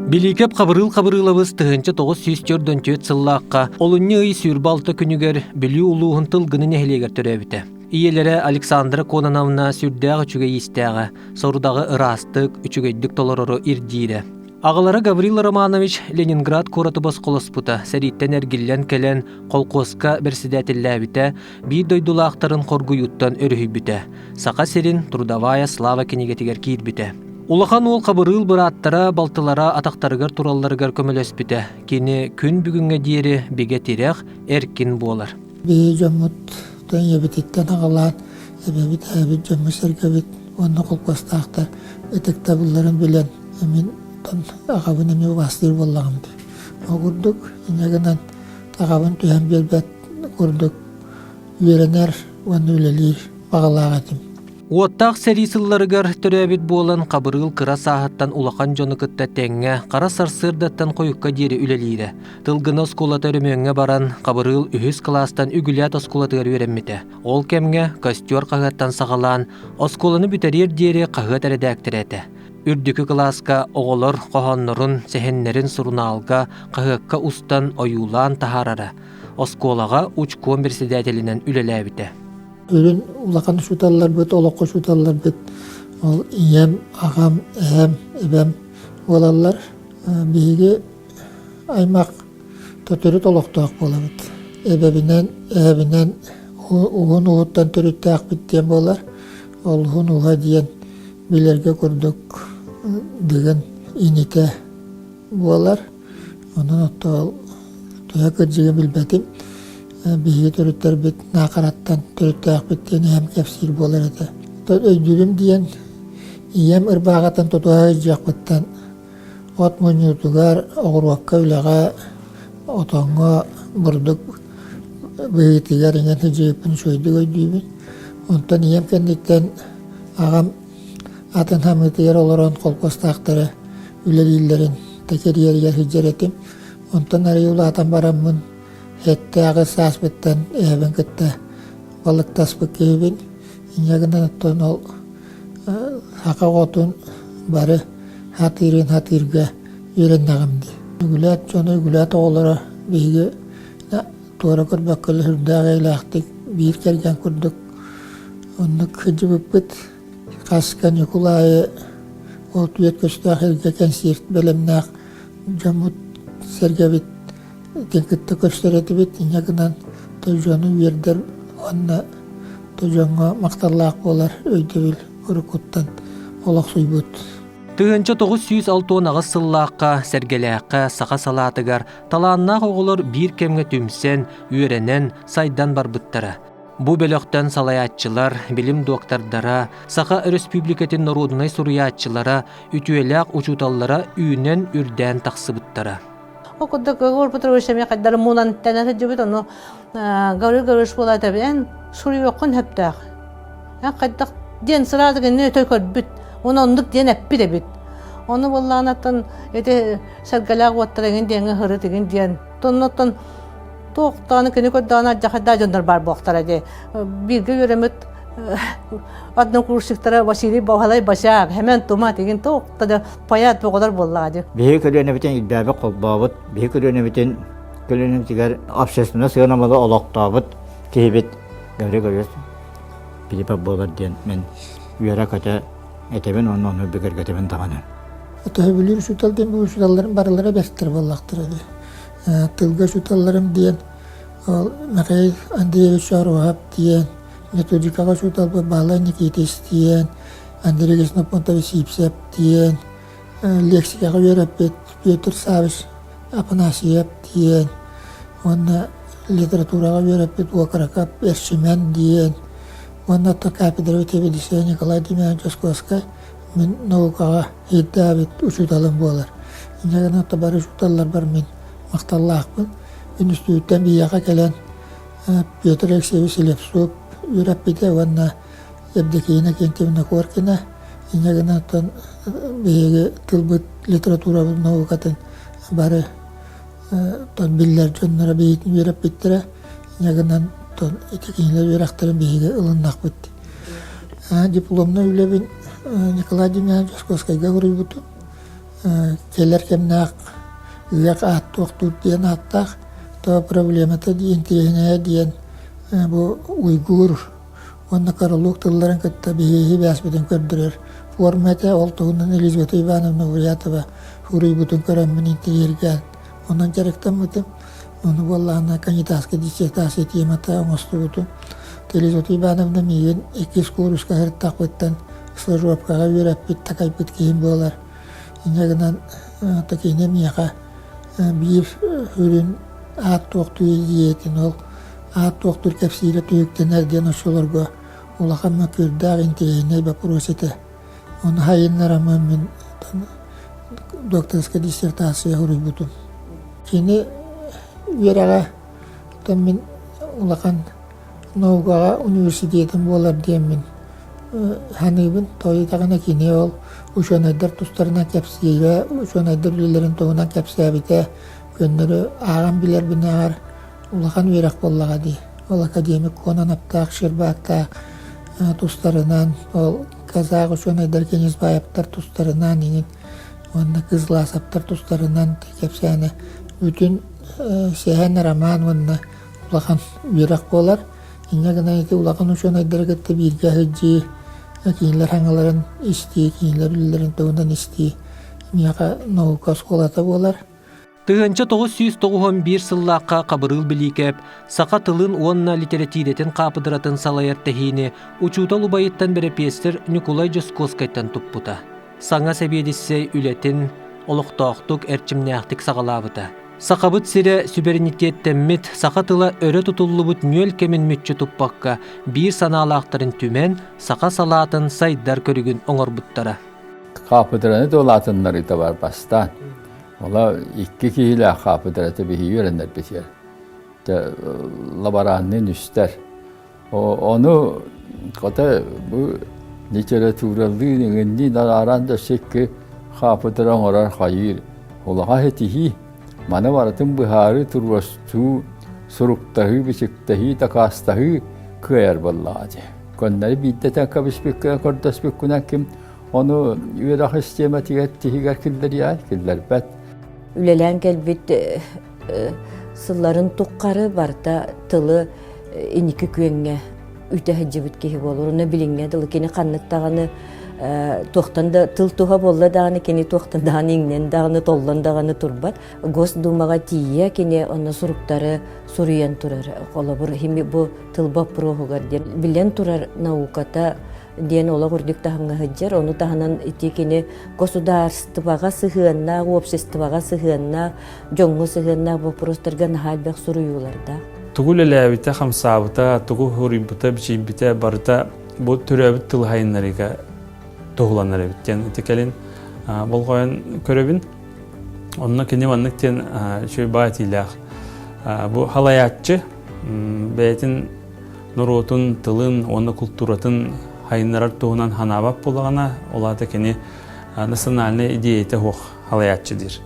Билиикэп Хабырыыл Хабырыылабыс 1944 сыллаахха олунньу ый 26 күнүгэр Бүлүү улууһун Тылгыны нэһилиэгэр төрөөбүтэ. Ийэлэрэ Александра Кононовна сүрдээх үчүгэй иистээҕэ, сорудаҕы ыраастык, үчүгэйдик толорору ирдиирэ. Аҕалара Гаврил Романович Ленинград куораты босхолоспута, сэрииттэн эргиллэн кэлэн холкуоска бэрсидээтиллээбитэ, биир дойдулаахтарын хоргуйууттан өрүһүйбүтэ. Саха сирин Трудовая слава кинигэтигэр киирбитэ. Улахан уол Хабырыыл бырааттара, балтылара атахтарыгар туралларыгар көмөлөспүтэ. Кини күн бүгүҥҥэ диэри бигэ тирэх, эркин буолар. Биһиги дьоммут ийэбититтэн аҕалаан эбэбит, эһэбит, дьоммут-сэргэбит уонна холкуостаахтар ытыктабылларын билэн мин аҕабын эмиэ убаастыыр буоллаҕым дии. Ол курдук инньэ гынан аҕабын түһэн биэрбэт курдук үөрэнэр уонна үлэлиир баҕалаах этим. Уоттаах сэрии сылларыгар төрөөбүт буолан Хабырыыл кыра сааһыттан улахан дьону кытта тэҥҥэ хара сарсыардаттан хойукка диэри үлэлиирэ. Тылгыны оскуолата өрөмүөҥҥэ баран, Хабырыыл үһүс кылаастан Үгүлээт оскуолатыгар үөрэммитэ. Ол кэмҥэ костер хаһыаттан саҕалаан, оскуоланы бүтэриэр диэри хаһыат эрэдээктэрэ этэ. Үрдүкү кылааска оҕолор хоһооннорун, сэһэннэрин сурунаалга, хаһыакка устан ойуулаан таһаарара. Оскуолаҕа учком председателинэн үлэлээбитэ. Үрүн улахан учууталларбыт, олоххо учууталларбыт ол ийэм, аҕам, эһэм, эбэм буолаллар. Биһиги аймах төрүт олохтоох буолабыт. Эбэбинэн, эһэбинэн уһун уһуттан төрүттээхпит диэн буолар. Ол уһун уһа диэн билэргэ курдук дыгын инитэ буолар. Онон оттоол төһө кырдьыгы билбэтим. Биһиги төрүттэрбит Наахараттан төрүттээхпит диэн эһэм кэпсиир буолар этэ. Өйдүүрүм диэн ийэм ырбааҕыттан тутуһа сылдьыахпыттан от мунньуутугар, оҕуруокка үлэҕэ, отоҥҥо бурдук быһыытыгар иҥэн сылдьыбыппын үчүгэйдик өйдүүбүн. Онтон ийэм кэнниттэн аҕам атын хамыытыгар олорон холкуостаахтара үлэлииллэрин тэкэрийэригэр сылдьар этим. Онтон арыый улаатан бараммын эттээҕи сааспыттан эһэбин кытта балыктаспыт киһибин. Инньэ гынан оттон ол саха оҕотун бары хатыырын хатыырга үөрэннэҕим дии. Үгүлээт дьоно, үгүлээт оҕолоро биһиги туора көрбөккө сүрдээх эйэлээхтик биир кэргэн курдук оннук сылдьыбыппыт. Хас каникул аайы ол түөрт көстөөх эргэ кэнсиэрт бэлэмнээх дьоммут сэргэбит итин кытта көрсөр этибит. Инньэ гынан то дьону үөрдэр уонна то дьоҥҥо махталлаах буолар өйдөбүл уруккуттан олохсуйбут. 1968 сыллаахха Сэргэлээххэ саха салаатыгар талааннаах оҕолор биир кэмҥэ түмсэн, үөрэнэн, сайдан барбыттара. Бу бөлөхтөн салайааччылар, билим дуоктардара, Саха Өрөспүүбүлүкэтин норуодунай суруйааччылара, үтүөлээх учууталлара үүнэн-үрдээн тахсыбыттара. Ол курдук Егор Петрович эмиэ хайдары муунан тэнэ сылдьыбыт, ону Гаврил Гаврилович буолаа этэбин, эн суруйуоххун сөптөөх. Эн хайдах диэн сразу кинини өтө көрбүт, уонна оннук диэн эппит эбит. Ону буоллаҕынаттан ити сэргэлээх уоттар эҥин диэҥҥэ сырыт игин диэн. Тонноттон туохтааны кини көрдөҕүнэ алдьархайдаах дьоннор баар буолтара дии. Бииргэ үөрэммит однокурсниктара Василий Баһылай Босяк, Хэмэн Тума тигин туох да поэт оҕолор буоллаҕа дии. Биһиги көлүөнэбитин илбээбит холбообут, биһиги көлүөнэбитин көлүөнэбитигэр общественнай сыанабылы олохтообут киһибит Гаврил Гаврилович Филиппов буолар диэн мин үөрэ-көтө этэбин уонна ону бигэргэтэбин даҕаны. Төһөбүлүүр учуутал диэн бу учууталларым барылара бэртэр буоллахтара дии. Тылга учууталларым диэн ол Михаил Андреевич Оруоһап диэн, методикаҕа учууталбыт Баһылай Никитич диэн, Андрей Ксенофонтович Сивцев диэн, лексикаҕа үөрэппит Петр Савич Афанасьев диэн уонна литератураҕа үөрэппит Уокракап Эрчимэн диэн уонна кафедра сэбиэдиссэйэ Николай Демьянович Дьоскуоскай мин наукаҕа иирдээбит учууталым буолар. Инньэ гынан бары учууталларбар мин махталлаахпын. Үнүстүүттэн биһиэхэ кэлэн Петр Алексеевич Слепцов үөрэппитэ уонна Евдокия Иннокентьевна Коркина. Инньэ гынан оттон биһиги тылбыт, литературабыт наукатын бары тон биллэр дьонноро биһигини үөрэппиттэрэ. Инньэ гынан ити кинилэр үөрэхтэрин биһиги ылыннахпыт. Дипломнай үлэбин Николай Демьянович Дьоскуоскайга суруйбутум. Кэлэр кэмнээх ыах ааттуохтуур диэн ааттаах. То проблемата интэриэһинэйэ диэн бу уйгур уонна королук тылларын кытта биһиги бээспитин көрдөрөр форма этэ. Ол туһунан Елизавета Ивановна Бурятова суруйбутун көрөммүн интэриэһиргээн онон дьарыктаммытым. Ону буоллаҕына кандидатскай диссертация темата оҥостубутум. Елизавета Ивановна миигин иккис кууруска сырыттахпыттан стажировкаҕа үөрэппит, такайбыт киһим буолар. Инньэ гынан такине миэхэ биир сүрүн аат туохтуур идиэйэтин ол аат туохтуур кэпсиирэ түһүктэнэр диэн оччолорго улахан мөккүөрдээх интэриэһинэй боппуруос этэ. Ону хайыннараммын мин докторскай диссертация суруйбутум. Кини үөрэҕэ оттон мин улахан наукаҕа университетым буолар диэммин саныыбын. Тоҕо диэтэҕинэ кини ол учуонайдар тустарынан кэпсиирэ, учуонайдар үлэлэрин туһунан кэпсээбитэ көннөрү ааҕан билэрбинээҕэр улахан үөрэх буоллаҕа дии. Ол академик Конон Аптаах, Щербактаах тустарынан, ол казах учуонайдар Кенесбаевтар тустарынан иҥин уонна Кызласовтар тустарынан кэпсээнэ бүтүн сэһэн роман уонна улахан үөрэх буолар. Инньэ гынан ити улахан учуонайдары кытта бииргэ сылдьыы, кинилэр хаҥаларын истии, кинилэр үлэлэрин туһунан истии миэхэ наука оскуолата буолар. 1991 сыллаахха Хабырыыл Билиикэп саха тылын уонна литэрэтиирэтин хаапыдыратын салайар тэһиини учуутал убайыттан бэрэпиэссэр Ньукулай Дьоскуоскайтан туппута. Саҥа сэбиэдиссэй үлэтин олохтоохтук, эрчимнээхтик саҕалаабыта. Сахабыт сирэ сүбэринитиэттэммит, саха тыла өрө тутуллубут нүөл кэмин мүччү туппакка, биир санаалаахтарын түмэн, саха салаатын сайдар көрүгүн оҥорбуттара. Хаапыдыраны да улаатыннарыыта бар бастаан. Ола икки киһилээх хаапыдырата биһиги үөрэнэрбитигэр. Лаборанныын үстэр. Ону хата бу литературалыын иҥинниин арааран да икки хаапыдыра оҥорор хайыыр улахан ситиһии. Маны барытын быһаарыы туруорсуу, суруктаһыы, бичиктэһии, дакаастаһыы кыайар буоллаҕа дии. Көннөрү биирдэ этэн кэбиспиккэ көрдөспүккүнэн ким ону үөрэх систиэмэтигэр тиһигэр киллэриэ киллэрбэт. Үлэлээн кэлбит сылларын туххары барыта тылы инники күөҥҥэ үтэ сылдьыбыт киһи буолар. Онно билиҥҥэ дылы кини ханнык даҕаны туохтан да тыл туһа буолла даҕаны кини туохтан даҕаны иҥнэн даҕаны толлон даҕаны турбат. Госдумаҕа тиийэ кини онно суруктары суруйан турар. Холобур, бу тыл боппуруоһугар диэн билэн турар науката диэн олох үрдүк таһымҥа сылдьар. Ону таһынан ити кини государствоҕа сыһыаннаах, обществоҕа сыһыаннаах, дьоҥҥо сыһыаннаах боппуруостарга наһаа элбэх суруйуулардаах. Тугу үлэлээбитэ, хамсаабыта, тугу суруйбута, бичийбитэ барыта бу төрөөбүт тыл хайыннарыыга туһуланар эбит диэн ити кэлин болҕойон көрөбүн. Онно кини маннык диэн үчүгэй баа этиилээх. Бу халайааччы бэйэтин норуотун тылын уонна култууратын хайыннарар туһунан ханаабат буоллаҕына, ол аата кини национальнай идиэйэтэ суох халайааччы диир.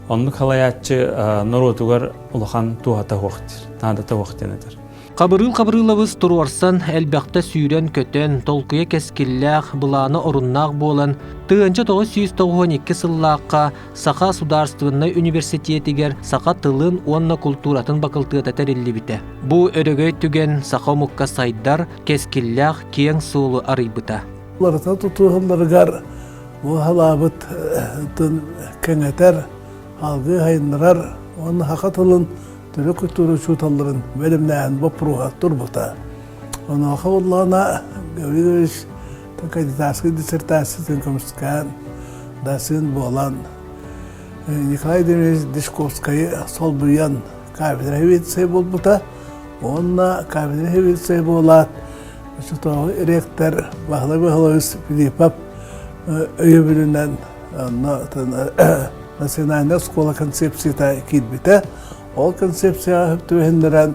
Оннук халайааччы норуотугар улахан туһата суох диир, наадата суох диэн этэр. Хабырыыл Хабырыылабыс туруорсан, элбэхтэ сүүрэн-көтөн, толкуйа кэскиллээх, былаана оруннаах буолан, 1992 сыллаахха Саха судаарыстыбаннай университетигэр саха тылын уонна култууратын бакылтыата тэриллибитэ. Бу өрөгөй түгэн саха омукка сайдар, кэскиллээх киэҥ суолу арыйбыта. Уларыта тутуһалларыгар бу халаабыт кэҥэтэр, алгыы хайыннарар уонна саха тылын төрүт культура учууталларын бэлэмнээһин боппуруоһа турбута. Онуоха буоллаҕына Гаврил Ильич кандидатскай диссертациятын көмүскээн, дасын буолан, Николай Демидович Дашковскайы солбуйан кафедра хевицей буолбута уонна кафедра хевицей буолаат оччотооҕу ректор Баһылай Баһылович Филиппов өйөбүлүнэн национальная школа концепцията киирбитэ. Ол концепцияҕа түбэһиннэрэн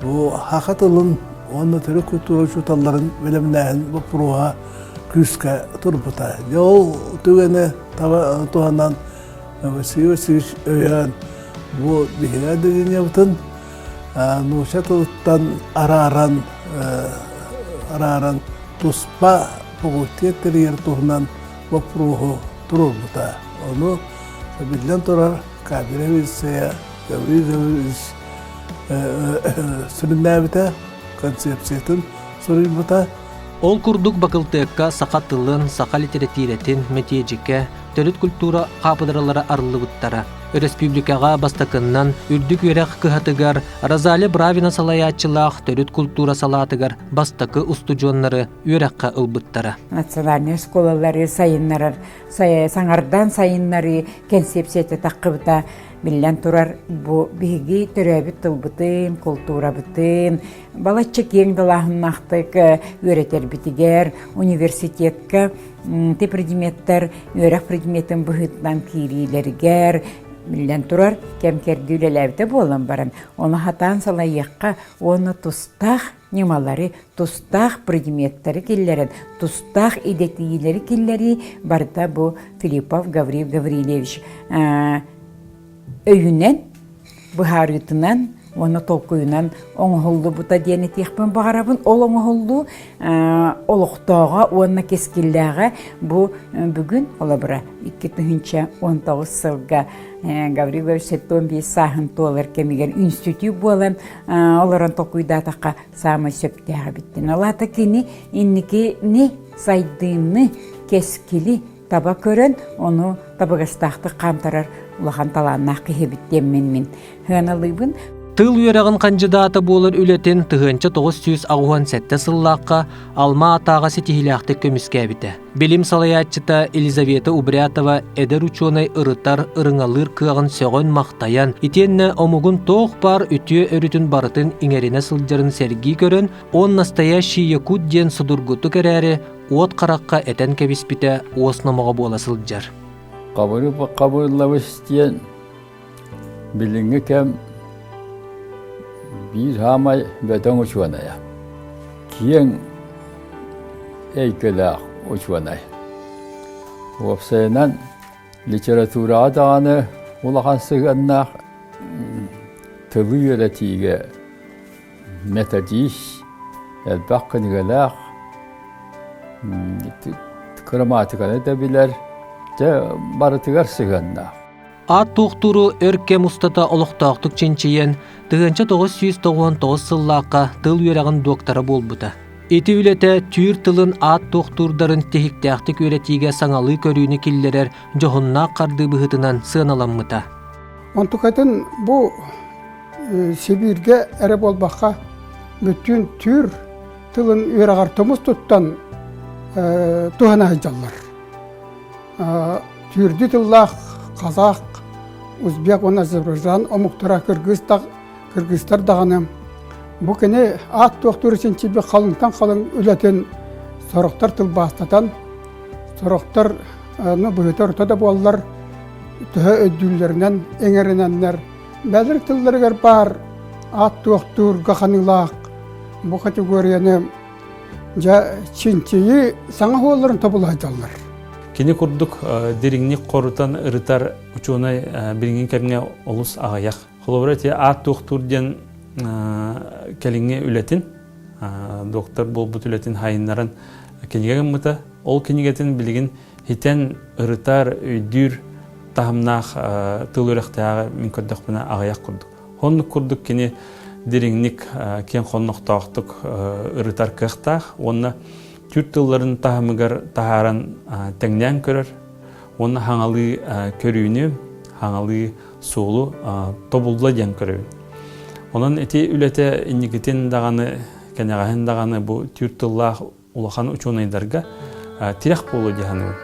бу саха тылын уонна төрүт культура учууталларын бэлэмнээһин боппуруоһа күүскэ турбута. Дьэ ол түгэни таба туһанан Василий Васильевич өйөөн бу биһиги отделениебытын нуучча тылыттан арааран арааран туспа факультет тэрийэр туһунан боппуруоһу туруорбута. Ону биллэн турар кафедра милиция Гаврил Гаврильевич сүрүннээбитэ, концепциятын суруйбута. Ол курдук бакылтыакка саха тылын, саха литэрэтиирэтин, мэтиэдьикэ, төрүт культура хаапыдыралара арыллыбыттара. Өрөспүүбүлүкэҕэ бастакыннан үрдүк үөрэх кыһатыгар Розалия Бравина салайааччылаах төрүт культура салаатыгар бастакы устудьуоннары үөрэххэ ылбыттара. Национальнай оскуолалары сайыннарар, саҥардан сайыннарыы кэнсиэпсийэтэ таххыбыта биллэн турар, бу биһиги төрөөбүт тылбытын, култуурабытын балачча киэҥ далааһыннаахтык үөрэтэрбитигэр, университетка ти предметтэр үөрэх предметин быһыытынан киириилэригэр биллэн турар, кэм-кэрдии үлэлээбитэ буолан баран, ону хатаан салайыахха уонна тустаах ньымалары, тустаах предметтэри киллэрэн, тустаах идэтийиилэри киллэрии барыта бу Филиппов Гаврил Гаврильевич өйүнэн, быһаарыытынан уонна толкуйунан оҥоһуллубута диэн этиэхпин баҕарабын. Ол оҥоһуллуу олохтооҕо уонна кэскиллээҕэ бу бүгүн холобура 2019 сылга Гаврил Иванович 75 сааһын туолар кэмигэр институт буолан олорон толкуйдаатахха саамай сөптөөх эбиттин. Ол аата кини инникини сайдыыны, кэскили таба көрөн, ону табыгастаахтык хаамтарар улахан талааннаах киһибит диэммин мин сыаналыыбын. Тыл үөрэҕин хандьыдаата буолар үлэтин 1987 сыллаахха Алма-Атаҕа ситиһиилээхтик көмүскээбитэ. Билим салайааччыта Елизавета Убрятова эдэр учуонай ырытар, ырыҥалыыр кыаҕын сөҕөн-махтайан, итиэннэ омугун туох баар үтүө өрүтүн барытын иҥэринэ сылдьарын сэргии көрөн, «Он настоящий якут» диэн судургутук эрээри, уот харахха этэн кэбиспитэ уос номоҕо буола сылдьар. Хабыры хабырлабыс диэн билиҥҥи кэм биир саамай бөдөҥ учуонайа. Киэҥ эйгэлээх учуонай. Уопсайынан литератураҕа даҕаны улахан сыһыаннаах тылы үөрэтиигэ методист, элбэх кинигэлээх, кырамаатыканы да билэр, дьэ барытыгар сыһыаннаах. Аат туохтууру өр кэм устата олохтоохтук чинчийэн, 1999 сыллаахха тыл үөрэҕин дуоктара буолбута. Ити үлэтэ түүр тылын аат туохтуурдарын тиһиктээхтик үөрэтиигэ саҥалыы көрүүнү киллэрэр дьоһуннаах хардыы быһыытынан сыаналаммыта. Онтукатын бу Сибииргэ эрэ буолбакка, бүттүүн түүр тылын үөрэҕэр тумус туттан туһана сылдьаллар. Түүрдүү тыллаах казах, узбек уонна азербайджан омуктара кыргызтар даҕаны бу кини аат туохтуур чинчийбит халыҥтан халыҥ үлэтин сорохтор тылбаастатан, сорохтор ну быһыта орто да буоллар төһө өйдүүллэринэн эҥэринэннэр бэлэр тылларыгар баар аат туохтуурга ханыылаах бу категорияны дьэ чинчийии саҥа суолларын тобула сылдьаллар. Кини курдук дириҥник хорутан ырытар учуонай билиҥҥи кэмҥэ олус аҕыйах. Холобура ити аат туохтуур диэн кэлиҥҥи үлэтин, доктор буолбут үлэтин хайыннаран кинигэ гыммыта. Ол кинигэтин билигин хитэн ырытар, өйдүүр таһымнаах тыл үөрэхтээҕи мин көрдөхпүнэ аҕыйах курдук. Оннук курдук кини дириҥник, киэҥ хоннохтоохтук ырытар кыахтаах уонна түүр тылларын таһымыгар таһааран тэҥнээн көрөр уонна хаҥалыы көрүүнү, хаҥалыы суолу тобулла диэн көрөбүн. Онон ити үлэтэ инникитин даҕаны, кэнэҕэһин даҕаны бу түүр тыллаах улахан учуонайдарга тирэх буолуо дии саныыбын.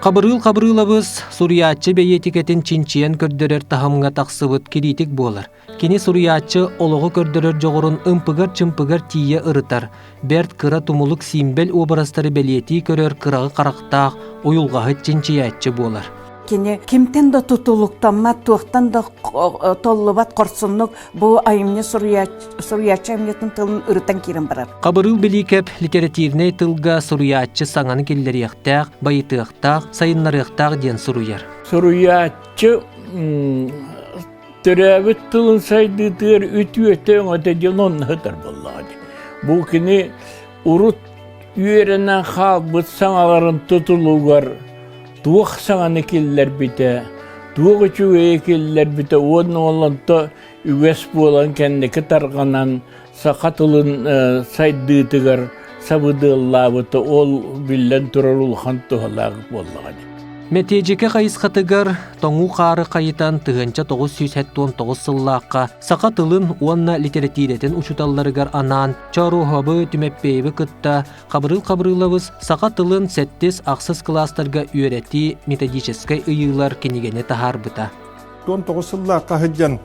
Хабырыыл Хабырыылабыс суруйааччы бэйиэтикэтин чинчийэн көрдөрөр таһымҥа тахсыбыт кириитик буолар. Кини суруйааччы олоҕу көрдөрөр дьоҕурун ымпыгар-чымпыгар тиийэ ырытар, бэрт кыра тумулук сиимбэл уобарастары бэлиэтии көрөр кыраҕы харахтаах уйулҕаһыт чинчийээччи буолар. Кини кимтэн да тутулуктаммат, туохтан да толлубат хорсуннук бу айымньы суруйааччы айымньытын тылын ырытан киирэн барар. Хабырыыл Билиикэп литэрэтиирнэй тылга суруйааччы саҥаны киллэриэхтээх, байытыахтаах, сайыннарыахтаах диэн суруйар. Суруйааччы төрөөбүт тылын сайдыытыгар үтүөтэ өҥөтө диэн онно сытар буоллаҕа дии. Бу кини урут үөрэнэн хаалбыт саҥаларын тутулугар. Туох саҥаны киллэрбитэ, туох үчүгэйи киллэрбитэ уонна ол онто үгэс буолан кэнники тарҕанан саха тылын сайдыытыгар сабыдыаллаабыта ол биллэн турар улахан туһалаах буоллаҕа дии. Мэтиэдьикэ хайысхатыгар тоҥуу хаары хайытан 1979 сыллаахха саха тылын уонна литэрэтиирэтин учууталларыгар анаан Чооруоһабы Түмэппиэйэби кытта Хабырыыл Хабырыылабыс саха тылын сэттис-ахсыс кылаастарга үөрэтии методическай ыйыылар кинигэни таһаарбыта. 19 сыллаахха сылдьан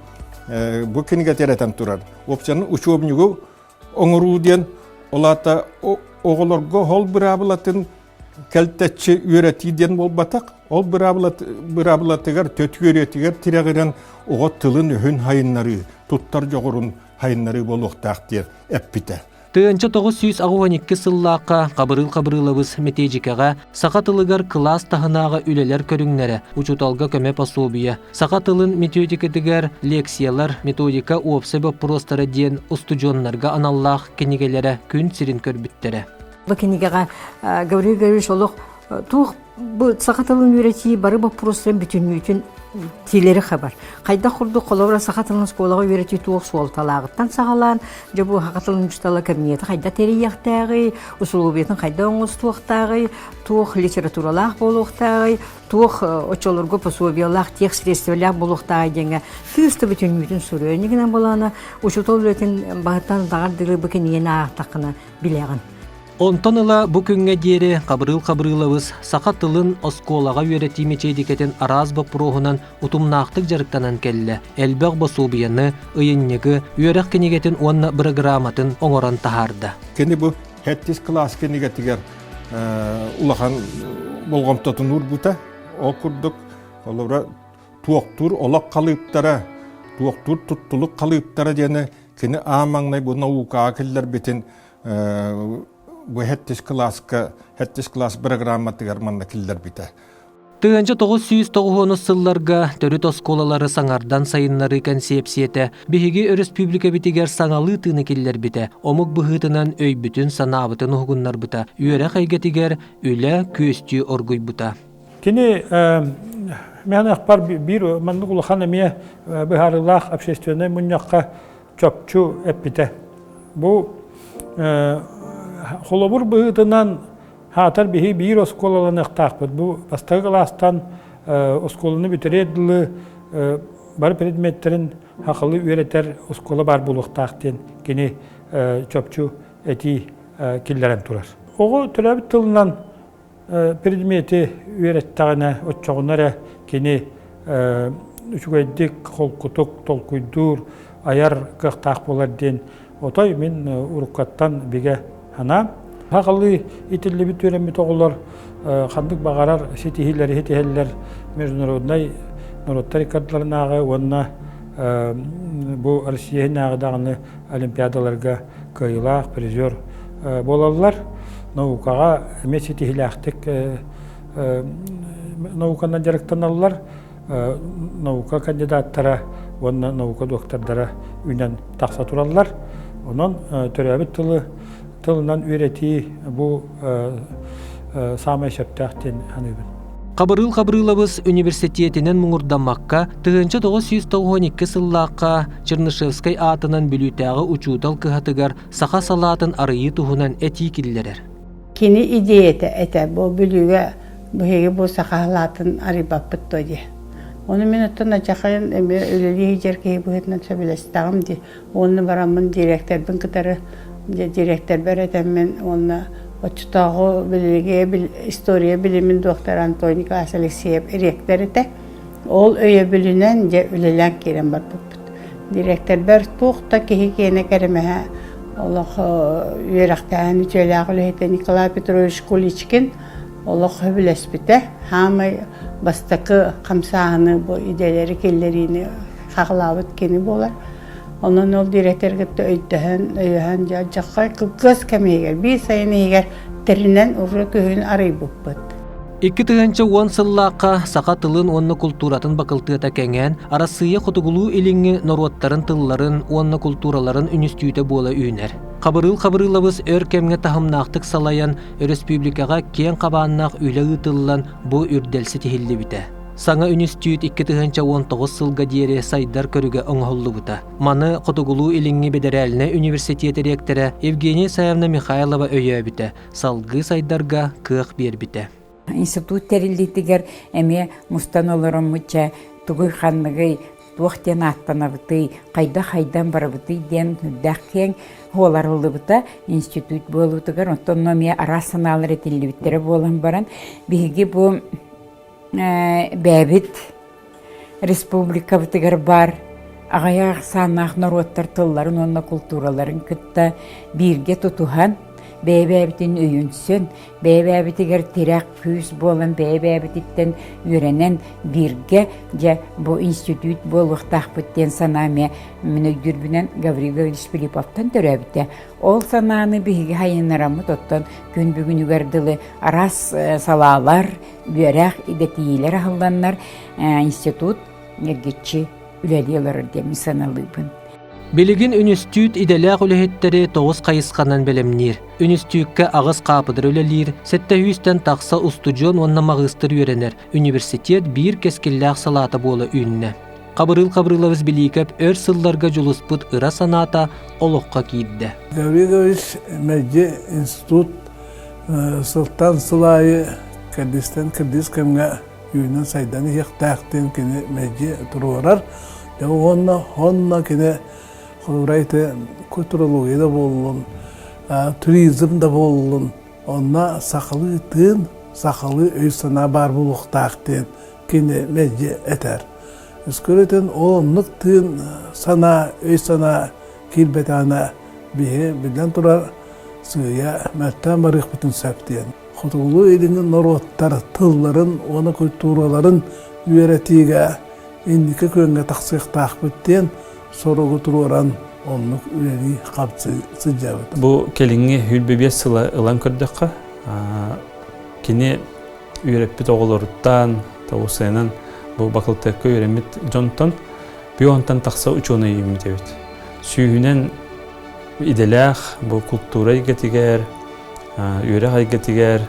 бу кинигэ тирэтэн турар. Уопсайынан учебнигу оҥоруу диэн ол аата оҕолорго ол быраабылатын кэлтэччи үөрэтии диэн буолбатах. Ол быраабылатыгар, төтүөрүөтүгэр тирэҕирэн оҕо тылын-өһүн хайыннарыы, туттар дьоҕурун хайыннарыы буолуохтаах диэн эппитэ. 1982 сыллаахха Хабырыыл Хабырыылабыс мэтиэдьикэҕэ саха тылыгар кылаас таһынааҕы үлэлэр көрүҥнэрэ, учууталга көмө пособие, саха тылын методикатыгар лекциялар, методика уопсай боппуруостара диэн устудьуоннарга аналлаах кинигэлэрэ күн сирин көрбүттэрэ. Бу кинигэҕэ Гаврил Гаврилович олох туох бу саха тылын үөрэтии бары боппуруостарын бүтүннүүтүн тиилэри хабар. Хайдах курдук холобура саха тылын оскуолаҕа үөрэтии туох суолталааҕыттан саҕалаан, дьэ бу саха тылын учуутала кабинеты хайдах тэрийиэхтээҕий, усулуобуйатын хайдах оҥостуохтааҕый, туох литературалаах буолуохтааҕый, туох оччолорго пособиелаах, тех средстволаах буолуохтааҕый диэҥҥэ кыыс да бүтүннүүтүн суруйар. Иннигинэн буолаана учуутал үлэтин баһыттан даҕар дылы бу кинигэни аахтаххына билэҕин. Онтон ыла бу күҥҥэ диэри Хабырыыл Хабырыылабыс саха тылын оскуолаҕа үөрэтии мэтиэдикэтин араас боппуруоһунан утумнаахтык дьарыктанан кэллэ, элбэх босуобуйаны, ыйынньыгы, үөрэх кинигэтин уонна бырагырааматын оҥорон таһаарда. Кини бу сэттис кылаас кинигэтигэр улахан болҕомтотун уурбута. Ол курдук, холобура, туохтуур олох халыыптара, туохтуур туттулук халыыптара диэни кини аан маҥнай бу наукаҕа киллэрбитин бу сэттис кылааска сэттис кылаас бырагырааматыгар манна киллэрбитэ. 1990 сылларга төрүт оскуолалары саҥардан сайыннарыы кэнсиэпсийэтэ биһиги өрөспүүбүлүкэбитигэр саҥалыы тыыны киллэрбитэ, омук быһыытынан өйбүтүн-санаабытын уһугуннарбыта, үөрэх эйгэтигэр үлэ күөстүү оргуйбута. Кини мин ахпар биир маннык улахан эмиэ быһаарыылаах общественнай мунньахха чопчу эппитэ. Бу холобур быһыытынан хаатар биһи биир оскуолаланыахтаахпыт. Бу бастакы кылаастан оскуоланы бүтэрээр дылы бары предметтэрин хахалы үөрэтэр оскуола баар буолуохтаах диэн кини чопчу этии киллэрэн турар. Оҕо төрөөбүт тылынан предмети үөрэттэҕинэ, оччоҕуна эрэ кини үчүгэйдик, холкутук толкуйдуур, айар кыахтаах буолар диэн отой мин уруккаттан бигэ санаам. Сахалыы итиллибит үөрэммит оҕолор ханнык баҕарар ситиһиилэри ситиһэллэр международнай норуоттар иккардыларынааҕы уонна бу Россия иһинээҕи даҕаны олимпиадаларга кыайыылаах призер буолаллар. Наукаҕа эмиэ ситиһиилээхтик науканан дьарыктаналлар. Наука кандидаттара уонна наука доктордара үүнэн тахса тураллар. Онон төрөөбүт тылы тылынан үөрэтии бу саамай сөптөөх диэн саныыбын. Хабырыыл Хабырыылабыс университетинэн муҥурдаммакка, 1992 сыллаахха Чернышевскай аатынан Бүлүүтээҕи учуутал кыһатыгар саха салаатын арыйыы туһунан этии киллэрэр. Кини идеята этэ бу Бүлүүгэ биһиги бу саха салаатын арыйбаппыт дуо диye. Ону мин оттон ачахайын эмиэ үлэлии сылдьар киһи быһыытынан сөбүлэстэҕим дии. Уонна бараммын дириэктэрбин кытары дьэ дириэктэрбэр этэммин уонна оччотооҕу билиги история билимин дуоктара Антон Николаевич Алексеев ректор этэ. Ол өйөбүлүнэн дьэ үлэлээн киирэн барбыппыт. Дириэктэрбэр туох да киһи киэнэ кэрэмэһэ олох үөрэхтээһин үтүөлээх үлэһитэ Николай Петрович Куличкин олох сөбүлэспитэ. Хаамай бастакы хамсааһыны бу идэлэри киллэриини хаҕылаабыт кини буолар. Онон ол дириэктэр кытта өйдөһөн, өйөһөн дьаххай кылгас кэм иһигэр, биир сайын иһигэр тэринэн урут күһүн арыйбыппыт. 2010 сыллаахха саха тылын уонна култууратын бакылтыата кэҥээн, Арассыыйа хотугулуу-илиҥҥи норуоттарын тылларын уонна култуураларын үнүстүүтэ буола үүнэр. Хабырыыл Хабырыылабыс өр кэмҥэ таһымнаахтык салайан, өрөспүүбүлүкэҕэ киэҥ хабааннаах үлэ ыытыллан, бу үрдэл ситиһиллибитэ. Саҥа үнүстүүт 2019 сылга диэри сайдар көрүгэ оҥоһуллубута. Маны Хотугулуу-Илиҥҥи бэдэрээлинэй университет дириэктэрэ Евгения Исаевна Михайлова өйөөбүтэ, салгыы сайдарга кыах биэрбитэ. Институт тэриллиитигэр эмиэ мустан олороммут чэ тугуй-ханныгый, туох диэн ааттанабытый, хайдах хайдан барабытый диэн үрдээх киэҥ хуоларыллыбыта институт буолуутугар. Оттон эмиэ араас санаалар этиллибиттэрэ буолан баран, биһиги бу бэйэбит республикабытыгар баар аҕыйах ахсааннаах норуоттар тылларын уонна култуураларын кытта бииргэ тутуһан, бэйэ-бэйэбитин өйөнсөн, бэйэ-бэйэбитигэр тирэх күүс буолан, бэйэ-бэйэбититтэн үөрэнэн бииргэ дьэ бу институт буолуохтаахпыт диэн санаа эмиэ мин өйдүүрбүнэн Гаврил Гаврильевич Филипповтан төрөөбүтэ. Ол санааны биһиги хайыннараммыт оттон күн бүгүнүгэр дылы араас салаалар, үөрэх идэтийиилэр аһылланнар институт ньиргиччи үлэлии олорор диэн саналыыбын. Билигин үнүстүүт идэлээх үлэһиттэри тоҕус хайысханан бэлэмниир. Үнүстүүккэ аҕыс хаапыдыра үлэлиир, сэттэ сүүстэн тахса устудьуон уонна маҕыыстыр үөрэнэр. Университет биир кэскиллээх салаата буола үүннэ. Хабырыыл Хабырыылабыс Билиикэп өр сылларга дьулуспут ыра санаата олоххо киирдэ. Гаврилович мэлдьи институт сылтан сыл аайы кэрдиистэн кэрдиис кэмҥэ үүнэн-сайдан иһиэхтээх диэн кини мэлдьи туруорар. Дьэ уонна онно кини холобура ити культурология да буоллун, туризм да буоллун, онно сахалыы тыын, сахалыы өй-санаа баар буолуохтаах диэн кини мэлдьи этэр. Өскөрүтүн ол оннук тыын санаа, өй-санаа киирбэтэҕинэ биһи биллэн турар сыыйа мөлтөөн барыахпытын сөп диэн. Хотугулуу-илиҥҥи норуоттар тылларын уонна культураларын үөрэтиигэ инники күөҥҥэ тахсыахтаахпыт диэн соругу туруоран оннук үлэлии хапсыы сылдьабыт. Бу кэлиҥҥи 25 сыла ылан көрдөххө, кини үөрэппит оҕолоруттан, тоҕусайынан бу бакылтыакка үөрэммит дьонтон пионтан тахса учуонай үүммүт эбит. Сүүһүнэн идэлээх бу култуура эйгэтигэр, үөрэх эйгэтигэр,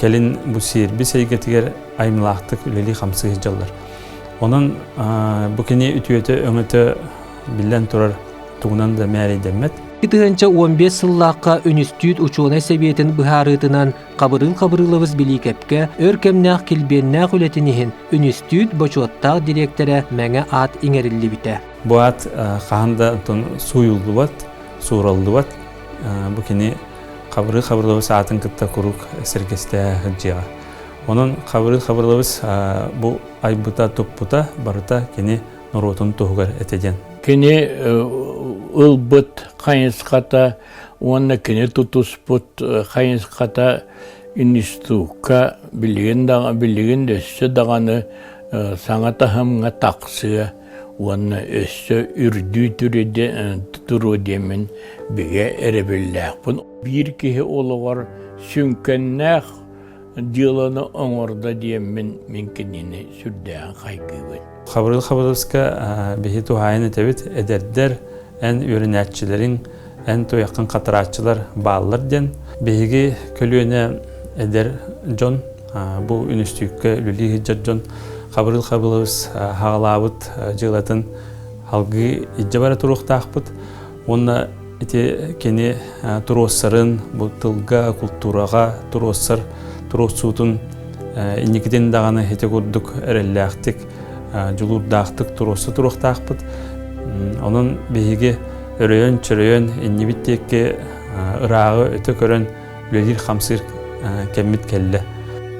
кэлин бу сиэрбис эйгэтигэр айымньылаахтык үлэлии-хамсыы сылдьаллар. Онон бу кини үтүөтэ-өҥөтө биллэн турар тугунан да мээрэйдэммэт. 2015 сыллаахха Үнүстүүт учуонай сэбиэтин быһаарыытынан Хабырыыл Хабырыылабыс Билиикэпкэ өр кэмнээх килбиэннээх үлэтин иһин Үнүстүүт бочуоттаах дириэктэрэ мэҥэ аат иҥэриллибитэ. Бу аат хаһан да сууйуллубат, суураллыбат. Бу кини Хабырыыл Хабырыылабыс аатын кытта куруук сэргэстэһэ сылдьыаҕа. Онон Хабырыыл Хабырыылабыс бу айбыта, туппута барыта кини норуотун туһугар этэ диэн. Кини ылбыт хайысхата уонна кини тутуспут хайысхата институкка билигин да билигин өссө даҕаны саҥа таһымҥа тахсыа уонна өссө үрдүү туруо диэммин бигэ эрэбиллээхпин. Биир киһи олоҕор сүҥкэннээх дьыаланы оҥордо диэммин мин кинини сүрдээҕин хайгыыбын. Хабырыыл Хабырыыска биһи туһаайан этэбит, эдэрдэр, эн үөрэнээччилэриҥ, эн туйаххын хатарааччылар бааллар диэн. Биһиги көлүөнэ эдэр дьон, бу үнүстүүккэ үлэлии сылдьар дьон Хабырыыл Хабырыыс хаҕалаабыт дьыалатын салгыы илдьэ бара туруохтаахпыт. Уонна ити кини туруоссарын бу тылга, култуураҕа туруоссар туруорсуутун инникитин даҕаны ити курдук эрэллээхтик, дьулуурдаахтык туруорса туруохтаахпыт. Онон биһиги өрөйөн-чөрөйөн иннибит диэки ырааҕы өтө көрөн үлэлиир-хамсыыр кэммит кэллэ.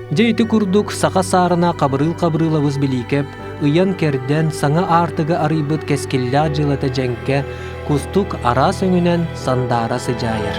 Дьэ ити курдук саха саарына Хабырыыл Хабырыылабыс Билиикэп ыйан-кэрдэн саҥа аартыгы арыйбыт кэскиллээх дьыалата дьэҥкэ, кустук араас өҥүнэн сандаара сыдьаайар.